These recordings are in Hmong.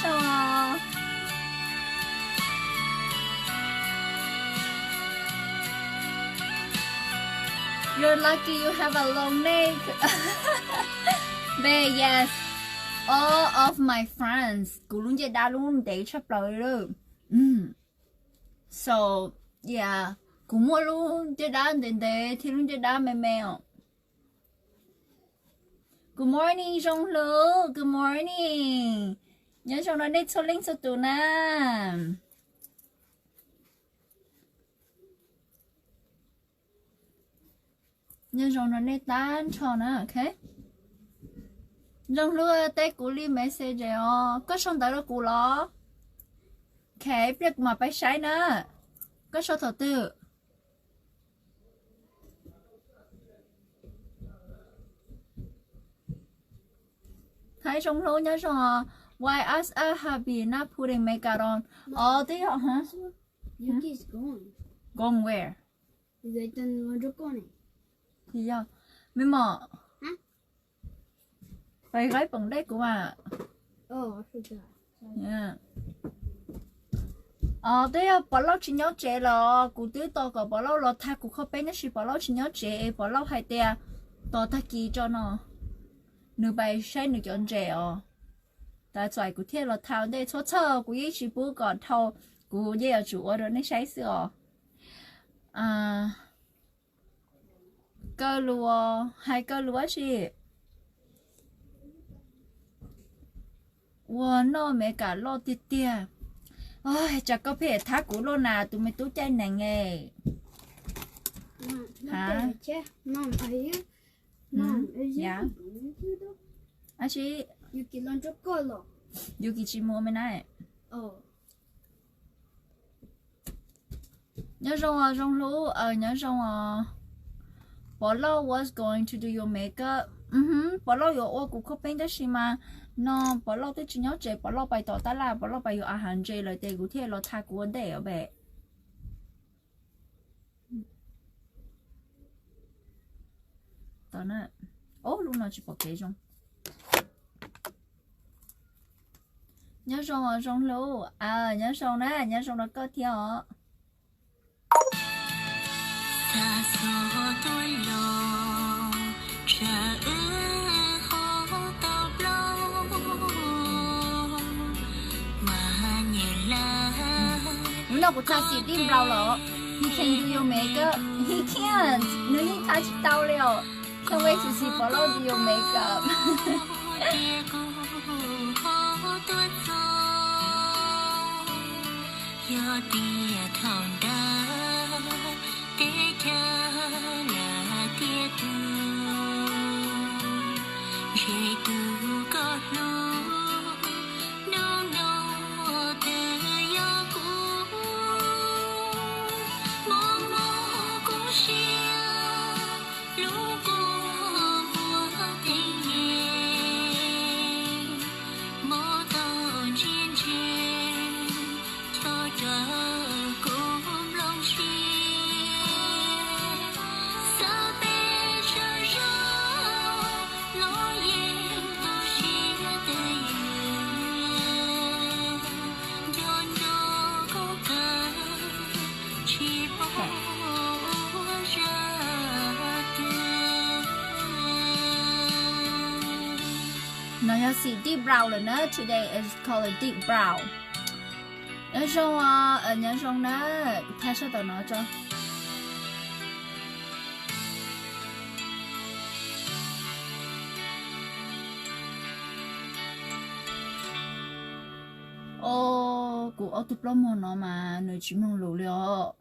You're lucky you have a long neck. Babe, yes. All of my friends, kuv lub ncej dab lub ntev tshaj plaws li. So, yeah, kuv muaj lub ncej dab ntev ntev thiab lub ncej dab me me os. Good morning, Zoo Hlub. Good morning. Nyob zoo rau nej txhua leej txhua tus na. Nyob zoo rau nej tag nrho na, ok. Zoo Hlub teb kuv li message os, koj sau ntawv rau kuv los? Ok, pliag kuv mam pab saib na. Koj sau thaum twg? Hi Zoo Hlub, nyob zoo. Why us a hubby not putting makeup on? Os, twb yog, hab? Yuki's gone. Gone where? Yog, me mom. Pais qaib poom dej kuv mas. Os, twb yog Pov Lauj tsis nyob tsev los kuv twb tos kom Pov Lauj los tha kuv khau peeb tab sis Pov Lauj tsis nyob tsev es Pov Lauj hais tias tos tag kis tso no nws pais saib nws cov ntses os. Tab txhais kuv thiaj los tha ua ntej, txhob txhawj, kuv yeej tsis pub kom dhau, kuv yeej yuav tsum ua rau nej saib xwb os. Kaw lus, hais kaw lus ua si. Ua noj Meskas loj tiag tiag. Tsam koj pheej thab kuv luaj na tus me tub caij nees e. Ab tsi, Yuki tsis mus me na. Nyob zoo os Zoo Hlub, nyob zoo os. Pov Lauj was going to do your makeup. Pov Lauj yuav ua kuv khau peeb tab sis mas no Pov Lauj twb tsis nyob tsev, Pov Lauj pais tom tab laj, Pov Lauj pais yuav a hav ntses lawm ces kuv thiaj los tha kuv ua ntej os babe. Lub no tsis pom kev zoo. Nyob zoo os Zoo Hlub, nyob zoo na, nyob zoo rau koj thiab os. Hnub no kuv tha xim dij nplaus los. He can do your makeup. He can't. Nws yeej tha tsis tau li os. Can't wait to see Pov Lauj do your makeup. Yog tias thaum ntawd teb chaws lam tiav tus ntshe tus koj hlub hnub no twb yog kuv. Mob mob kuv siab lub kua muag theej nyem, mob tau ntsiag ntseg, chob rawv kuv nplooj siab, xav peb sawv zog los yeej tu siab twj ywm, nco nco koj kawg tsis paub ua zaj twg. No yog xim deep brow lawm na. Today is called a deep brow. Nyob zoo os, nyob zoo na, kuv tha sab tom no tso. Os, kuv ob tug plaub muag no mas nws tsis mloog lus li os.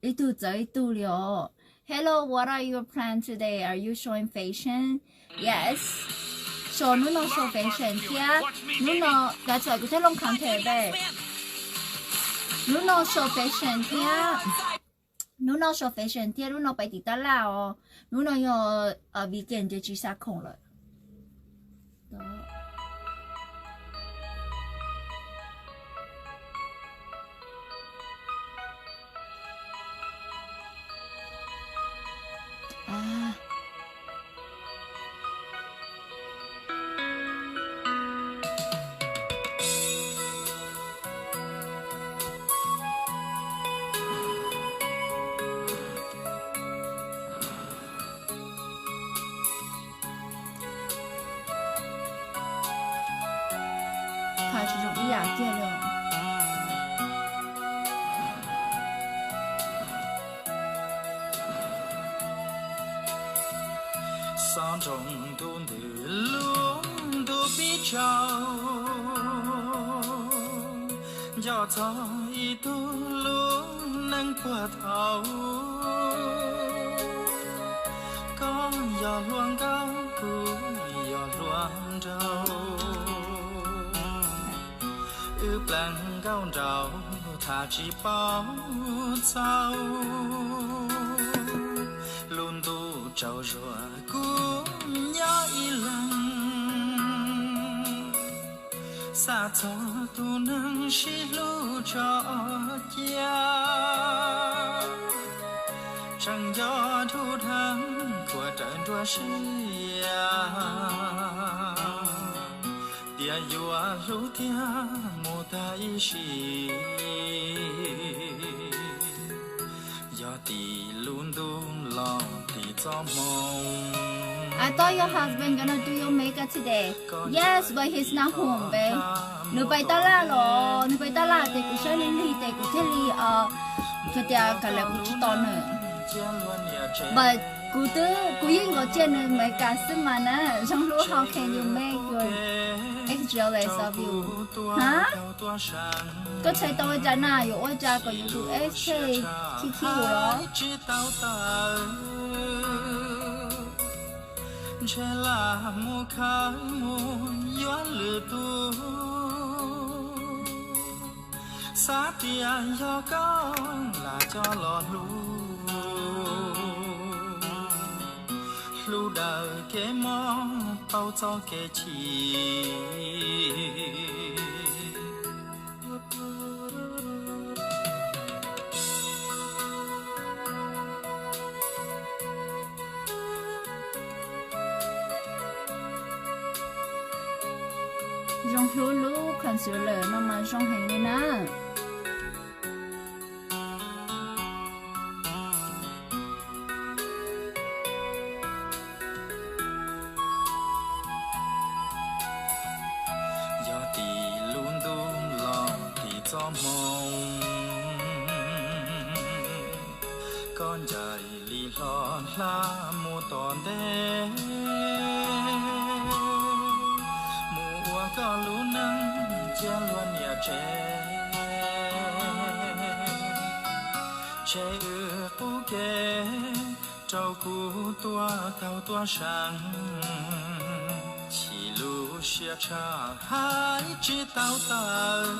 Ib tug txawv ib tug li os. Hello, what are your plans today? Are you showing fashion? Yes. Show, hnub no show fashion thiab. Hnub no, that's why kuv thiaj looj content babe. Hnub no show fashion thiab. Hnub no show fashion thiab, hnub no pais tim tab laj os. Hnub no yog weekend ces tsis xa khoom lawm. Zoo ib yam kiag li. Xob nroog ntuj ntws lub ntuj pib tsaus, nco txog ib tug lub neej puag thaum, koj yog hluas nkauj kuv yog hluas nraug, wb pleev nkauj nraug tham tsis paub txaus, lub ntuj tsaus zuag kuv nyob ib leeg, xav txog tus neeg sib hlub tso cia, tseem nco dub dheev khuav raws nruab siab, tias yuav hlub thiab mus tag ib sim, yog tim lub ntuj los tim txoj hmoo. I thought your husband gonna do your makeup today. Yes, but he's not home, babe. Nws pais tab laj los, nws pais tab laj ces kuv saib nws lig ces kuv thiaj li, hais tias kav liam kuv tsis tos nws. But kuv twb, kuv yeej nkaus cia nws Meskas xwb mas na. Zoo Hlub, how can you make your ex jealous of you? Hab, koj txhais tau ua cas na, yuav ua cas kom yus tus ex thiaj khib khib yus los? Ntshe lam mus khawv mus yuav lwm tus, xav tias yog koj lam coj los hlub, hlub daws kev mob tau txoj kev chim. Zoo Hlub lub concealer no mas zoo heev li na. Yog tim lub ntuj los tim txoj hmoo, koj ncaim li hlo hla mus tom ntej, mus ua koj lub neej cia luag niam tsev, tseg wb qub kev rau kuv tuaj taug tuaj seev, chim lub siab tshaj hais tsis tau tawm,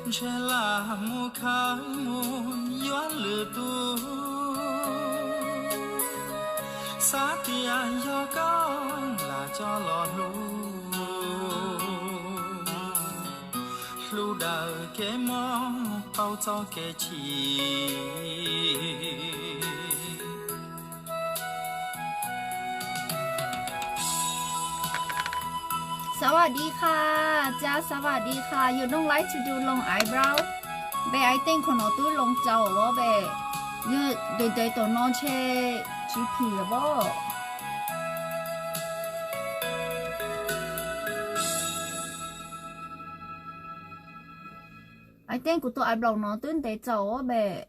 ntshe lam mus khawv mus yuav lwm tus, xav tias yog koj lam coj los hlub, hlub daws kev mob tau txoj kev chim. สวัสดีค่ะ จ้า สวัสดีค่ะ You don't like to do long eyebrow? Babe, I think qhov no twb loo txaus os babe. Yog ntev ntev tom no ntshe tsis phim os. I think kuv tus eyebrow no twb ntev txaus os babe.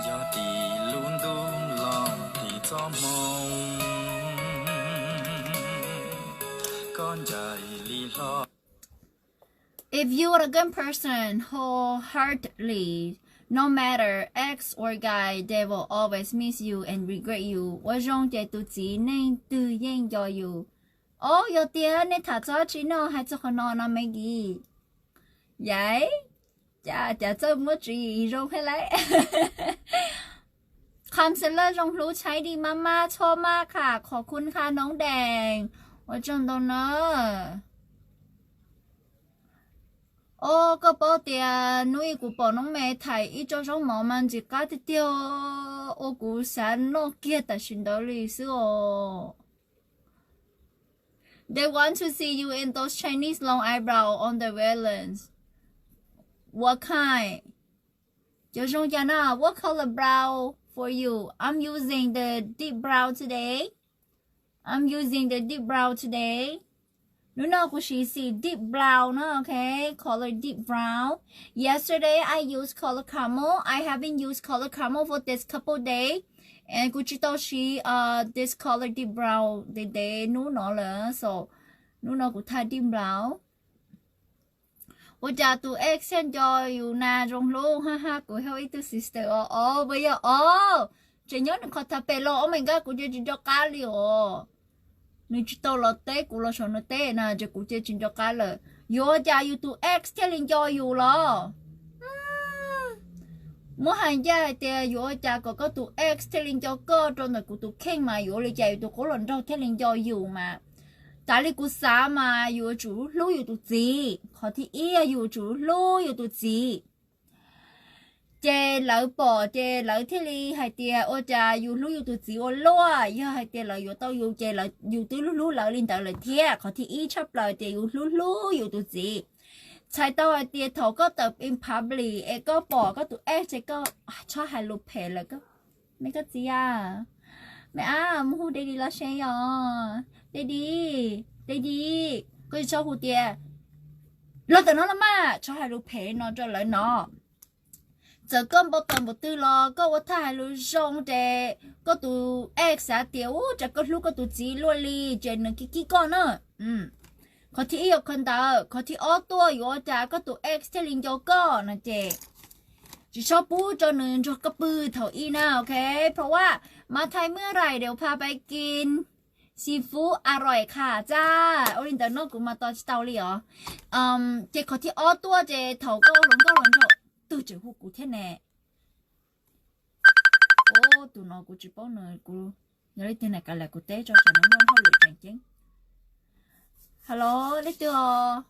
Yog tim lub ntuj los tim txoj hmoo, koj ncaim li hlo. If you are a good person, wholeheartedly, no matter ex or guy, they will always miss you and regret you. Ua zoo ces tus txiv neej twg yeej nco yus. Os, yog tiag nej tham txog tsi no, hais txog qhov no no me kis. Yais, cas, cas txawj muab tswv yim zoo thiab lauj. Kham xev laj Zoo Hlub tshaib di maj maj txhob maj kham khov khun kha noob dees. Ua tsaug ntau na. Os, koj paub tias hnub ib kuv pom noob me thaij ib tsob zaub mov mas ntxim qab tiag tiag, ua kuv xav noj kiag tam sim ntawd li xwb os. They want to see you in those Chinese long eyebrow on the villains. What kind? Cov zoo cas na, what color brow for you? I'm using the deep brow today. I'm using the deep brow today. Hnub no kuv siv xim deep brown no, okay, color deep brown. Yesterday I used color caramel. I haven't used color caramel for this couple days. And kuv tsis tau siv this color deep brown ntev ntev hnub no lawm, so hnub no kuv tha deep brown. Ua cas tus ex thiaj nco yus na zoo hlub, ha ha, kuv hab ib tug sister os, os, puas yog os? Tseem nyob nws qhov thaj pem los, oh my god, kuv ces tsis nco qab li os. Nws tsis tau los teb kuv los saum nws teb na, ces kuv ces tsis nco qab lawm. Yuav ua cas yus tus ex thiaj li nco yus los? Muab hais ncaj hais tias yuav ua cas kom koj tus ex thiaj li nco koj rau ntawm kuv tus kheej mas yuav ua li cas yus tus qub hluas nraug thiaj li nco yus mas. Tas li kuv xav mas yus yuav tsum hlub yus tus txiv, qhov thib ib yog yus yuav tsum hlub yus tus txiv. Ces lawv pom ces lawv thiaj li hais tias ua cas yus hlub yus tus txiv ua luaj, yog hais tias lawv yuav tau yus ces yus twb hlub lawv li ntawd lawm thiab. Qhov thib ib tshaj plaws tias yus hlub hlub yus tus txiv. Txhais tau hais tias thaum koj tawm in public es koj pom koj tus ex ces koj txhob hais lus phem lawm. Me koj txiv a, me ab, mus hu daddy los seb os. Daddy, daddy, koj tsis txhob hu tias los ntawm no los mas, txhob hais lus phem no rau lawv no. Txawm koj npau taws npaum twg los koj ua thaj hais lus zoo ces koj tus ex xav tias ua cas koj hlub koj tus txiv luaj li, ces nws kib kib koj na. Qhov thib ib yog qhov ntawd, qhov thib ob tuaj yuav ua cas koj tus ex thiaj li nco koj no ces tsis txhob pub rau nws nrog koj pw thaum ub na, ok? Phau a, mas thai muaj rais dev pha pai kin xi fub a roim qha tsa. Ua li ntawd no kuv mas tos tsis tau li os. Ces qhov thib ob tuaj ces thaum koj hluas nkauj hluas nraug, twg tseem hu kuv thiab ne? Tus no kuv tsis paub nws, kuv yog leej twg na, kav liam kuv teb tso, tsam no muaj hauj lwm tseem ceeb. Hello, leej twg os?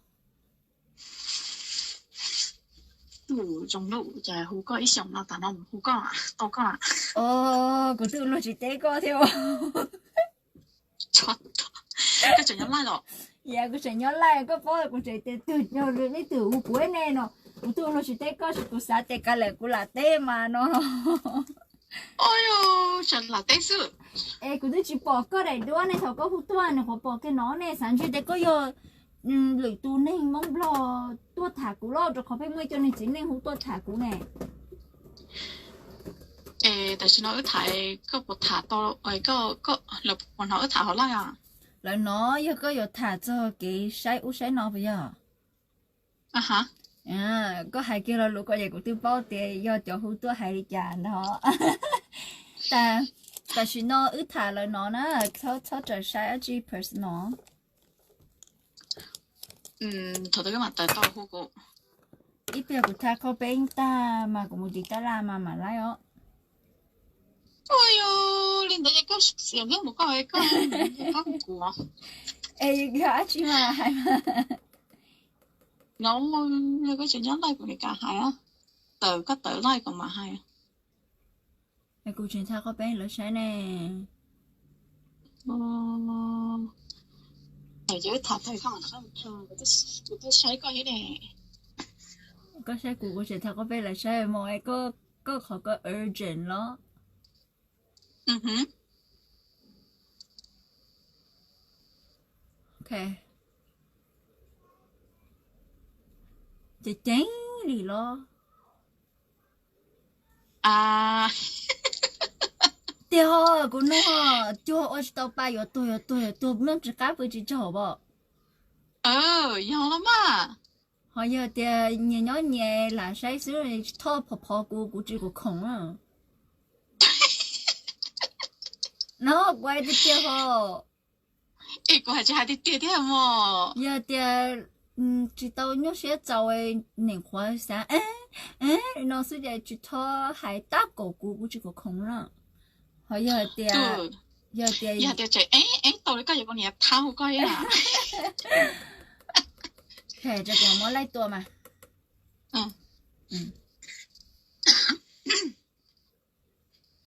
Tus zoo lub cas hu koj ib xyoos no tas no hu koj, tau koj. Kuv twb ua luag tsis teb koj thiab. Koj tseem nyob laij los? Yam kuv tseem nyob laij, koj paub kuv tseem tias twg yog leej twg hu kuv ne no. Kuv twb ua luag tsis teb koj, kuv xav tias kav liam kuv lam teb mas no. Ua, tsam lam teb xwb. Es kuv twb tsis pom koj daim duab ne, thaum koj hu tuaj nws qhuav pom kiag no ne, xav ntshe tias koj yog lwm tus neeg Hmoob Nplog tuaj tham kuv los, rau qhov pheej muaj ib co neeg txiv neej hu tuaj tham kuv ne. Es tam sim no wb tham, koj puas tham tau, koj, lawv puas hnov wb tham hauv live os? Lawv hnov, yog koj yuav tham txog kev saib ub saib no puas yog? Koj hais kiag lo lus ko ces kuv twb paub tias yog cov hu tuaj hais li cas ntag. Tam sim no wb tham lawv hnov na, txhob raws saib dab tsi personal. Thaum twg mam tawm tau hu kuv? Ib pliag kuv tha qhov peb tag mas kuv mus tim tab laj mas mam laib os. Ua, li ntawd ces koj xiam nkeeb mus koj, koj hu kuv. Es yog dab tsi mas hais mas. No, yog koj tseem nyob live kuv li kam hais, tawm koj tawm live kuv mam hais. Kuv tseem tha qhov peb lawv saib ne. Ces wb tham tag koj, kuv tuaj saib koj thiab ne. Koj saib kuv, kuv tseem tha qhov peb lawv saib mas, koj qhov koj urgent los? Ceev ceev li los? Tiag ho, kuv nug, cuag ua tsis tau pa, yuav tuag yuav tuag yuav tuag, noj tsis qab pw tsis tsaug pom. Yog los mas. Ho yog tias nyias nyob nyias lam saib xwb, tsis txhob phov phov kuv, kuv tsis kam khoom na. No kuv hais tiag tiag ho. Es kuv hais tsis hais tiag tiag thiab mog. Yog tias tsis tau nyuaj siab txaus, niam qhuav xav no xwb ces tsis txhob hais tab kaum kuv, kuv tsis kam khoom na. Ho yog tias, yog tias, yog tias tseem eeb eeb tau li koj, yog kuv niam thab hu koj ib yam. Ces kuv muab laij tua mas.